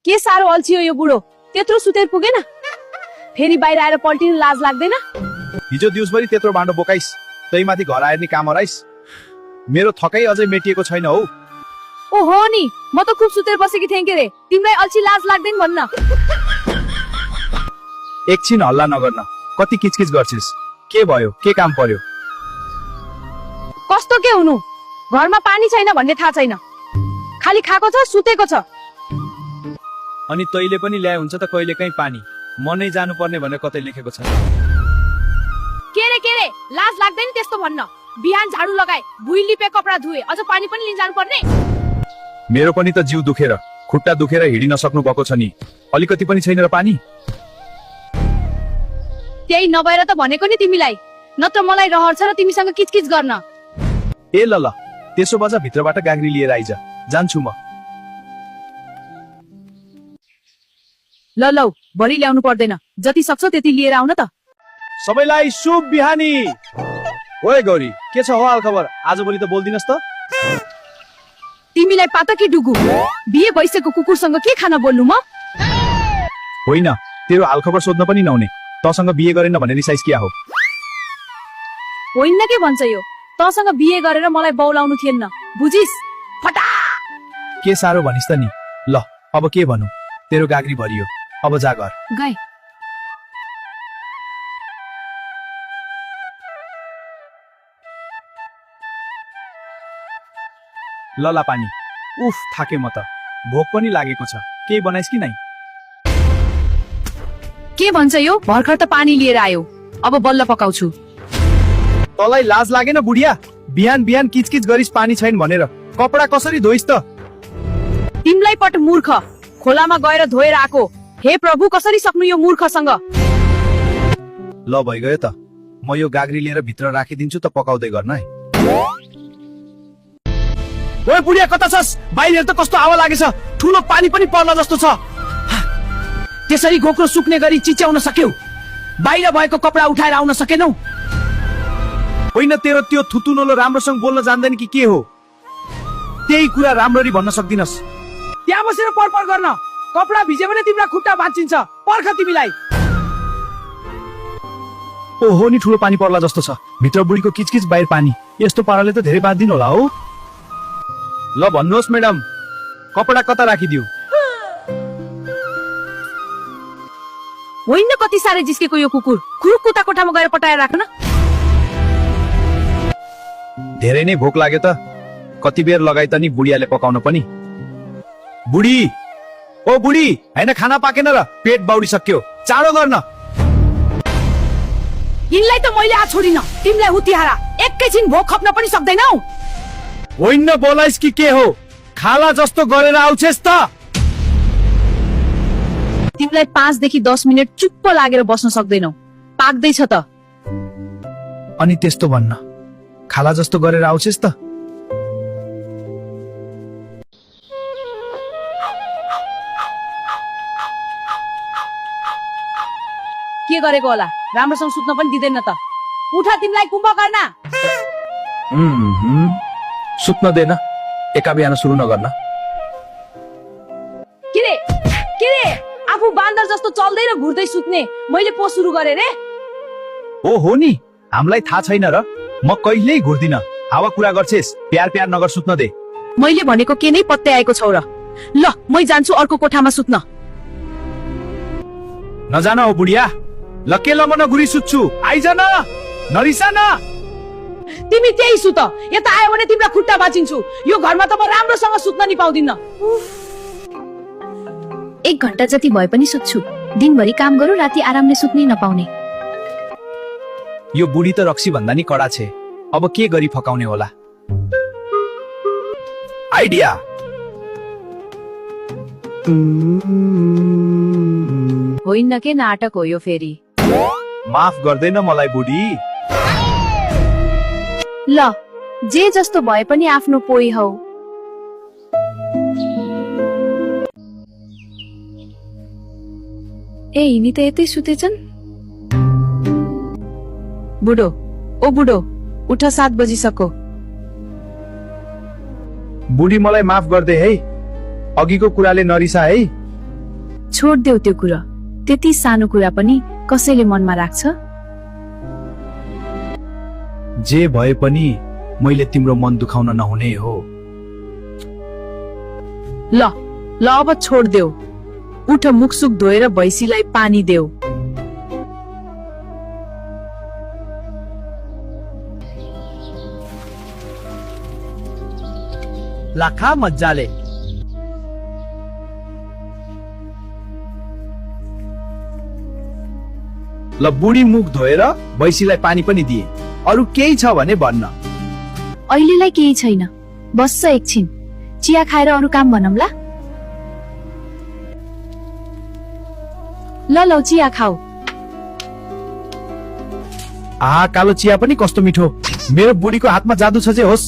के साह्रो अल्छियो यो बुढो, त्यत्रो सुतेर पुगेन, फेरि बाहिर आएर पल्टिन लाज लाग्दैन? हिजो दिउँसभरि त्यत्रो बाँडो बोकाइस, तै माथि घर आएर नि काम हराइस। मेरो थकाइ अझै मेटिएको छैन हौ। ओहो नि, म त खुब सुतेर बसेकी थिएँ के रे, तिमीलाई अल्छी लाज लाग्दैन भन्न। एकछिन हल्ला नगर्न, कति किचकिच गर्छिस? के भयो? के काम पर्यो? कस्तो के हुनु, घरमा पानी छैन भन्ने थाहा छैन, खाली खाएको छ सुतेको छ। अनि तैले पनि ल्याए हुन्छ त कहिले काहीँ पानी, म नै जानुपर्ने भनेर कतै लेखेको छ? के रे लाज लाग्दैन त्यस्तो भन्न? बिहान झाडु लगाए, भुइँ लिपे, कपडा धुए, अझ पानी पनि लिन जानु पर्ने? मेरो पनि त जिउ दुखेर, खुट्टा दुखेर हिँडिन सक्नु भएको छ नि, अलिकति पनि छैन र पानी? त्यही नभएर त भनेको नि तिमीलाई, नत्र मलाई रहर छ र तिमीसँग किचकिच गर्न। ए ल त्यसो बजा भित्रबाट गाग्री लिएर आइज, जान्छु म। ल भरि ल्याउनु पर्दैन, जति सक्छौ त्यति लिएर आउन त। सबैलाई शुभ बिहानी। ओए गौरी, के छ हो हालखबर? आजभोलि त बोल्दिनस् त? तिमीलाई पाता कि डुगु, बिहे भइसकेको कुकुरसँग के खाना बोल्नु म? होइन, तेरो हालखबर सोध्न पनि नहुने, तसँग बिहे गरेन भने रिसाइस क्या हो? होइन के भन्छ यो, तसँग बिहे गरेर मलाई बौलाउनु थिएन, बुझिस? फटा! के साह्रो भनिस् त नि। ल अब के भनु, तेरो गाग्री भरियो, अब जा घर। गए। लला पानी। उफ, थाके म त, भोक पनि लागेको छ, केही बनाइस् कि नै? के भन्छ यो, भर्खर त पानी लिएर आयो, अब बल्ल पकाउँछु। तँलाई लाज लागेन बुढिया? बिहान बिहान किचकिच गरिस् पानी छैन भनेर, कपडा कसरी धोइस् त? तिमीलाई पट मूर्ख, खोलामा गएर धोएर आको। हे प्रभु, कसरी सक्नु यो मूर्खसँग? ल भइगयो त, म यो गाग्री लिएर भित्र राखिदिन्छु त, पकाउँदै गर्न है। ओए बुढिया, कता छस्? बाहिर त कस्तो हावा लागेछ, ठुलो पानी पनि पर्ला जस्तो छ। त्यसरी घोक्रो सुक्ने गरी चिच्याउन सक्यौ? बाहिर भएको कपडा उठाएर आउन सकेनौ? होइन, तेरो त्यो थुतुनोलो राम्रोसँग बोल्न जान्दैन कि के हो? त्यही कुरा राम्ररी भन्न सक्दिनस्। त्यहाँ बसेर परपर गर्न, कपडा भिजे भने तिम्रो खुट्टा भाँचिन्छ, पर्ख तिमीलाई। ओहो नि, ठुलो पानी पर्ला जस्तो छ, भित्र बुढीको किचकिच, बाहिर पानी, यस्तो पाराले त धेरै बाँधिदिनु होला हो। ल भन्नुहोस् म्याडम, कपडा कता राखिदिऊ? होइन, कति साह्रै जिस्केको यो कुकुर, खुरुक कुता कोठामा गएर पटाएर राख्न। धेरै नै भोक लाग्यो त, कति बेर लगाइ त नि बुढियाले पकाउन पनि। बुढी, ओ बुढी, हैन खाना पाकेन र पेट बाउडिसक्यो, चाँडो गर्न। यिनलाई त मैले आज छोडिन, तिमीलाई हुतिहारा, एकैछिन भोक खप्न पनि सक्दैनौ। होइन बोलाइस् कि के हो? खाला जस्तो गरेर आउँछेस् त? तिमीलाई 5 देखि 10 मिनेट चुप्प लागेर बस्न सक्दैनौ, पाक्दैछ त। अनि त्यस्तो भन्न, खाला जस्तो गरेर आउँछेस् त? के गरेको होला, राम्रोसँग सुत्न पनि दिँदैन त। उठ, तिमीलाई कुम्भकर्ण। सुत्न देन, एका बिहान सुरु नगर्न। के रे, आफू बान्दर जस्तो चल्दै र घुर्दै सुत्ने, मैले पो सुरु गरे रे। ओ हो नि, हामीलाई थाहा छैन र? म कहिल्यै घुर्दिन, हावा कुरा गर्छेस्, प्यार नगर, सुत्न दे। मैले भनेको के नै पत्ते आएको छौ र? ल मै जान्छु अर्को कोठामा सुत्न। नजान हो बुढिया, लके ल म नघुरी सुत्छु, आइज न, नरिसा न। तिमी त्यही सुत, यता आयो भने तिम्रो खुट्टा भाँचिन्छु। यो घरमा त म राम्रोसँग सुत्न नि पाउँदिन। 1 घण्टा जति भए पनि सुत्छु, दिनभरि काम गरौँ, राति आरामले सुत्नै नपाउने। यो बुढी त रक्सी भन्दा नि कडा छे, अब के गरी फकाउने होला? आइडिया। होइन के नाटक हो यो फेरि? माफ गर्दैन मलाई बुढी? ल, जे जस्तो भए पनि आफ्नो पोइ हौ। ए, यिनी त यतै सुतेछन्। बुढो, ओ बुढो, उठ, 7 बजिसक्यो। बुढी मलाई माफ गर्दे है, अघिको कुराले नरिसा है। छोड देऊ त्यो कुरा। त्यति सानो कुरा पनि कसैले मनमा राख्छ? जे भए पनि मैले तिम्रो मन दुखाउन नहुने हो। ल ल अब छोड देऊ। उठ, मुखसुक धोएर भैँसीलाई पानी देऊ। लाखा मजाले। ल बुढी मुख धोएर भैँसीलाई पानी पनि दिए। अरू केही छ भने भन्न। अहिलेलाई केही छैन, बस्छ एकछिन, चिया खाएर अरू काम भनौँला। ल लौ चिया खाऊ। कालो चिया पनि कस्तो मिठो। मेरो बुढीको हातमा जादु छ जे होस्।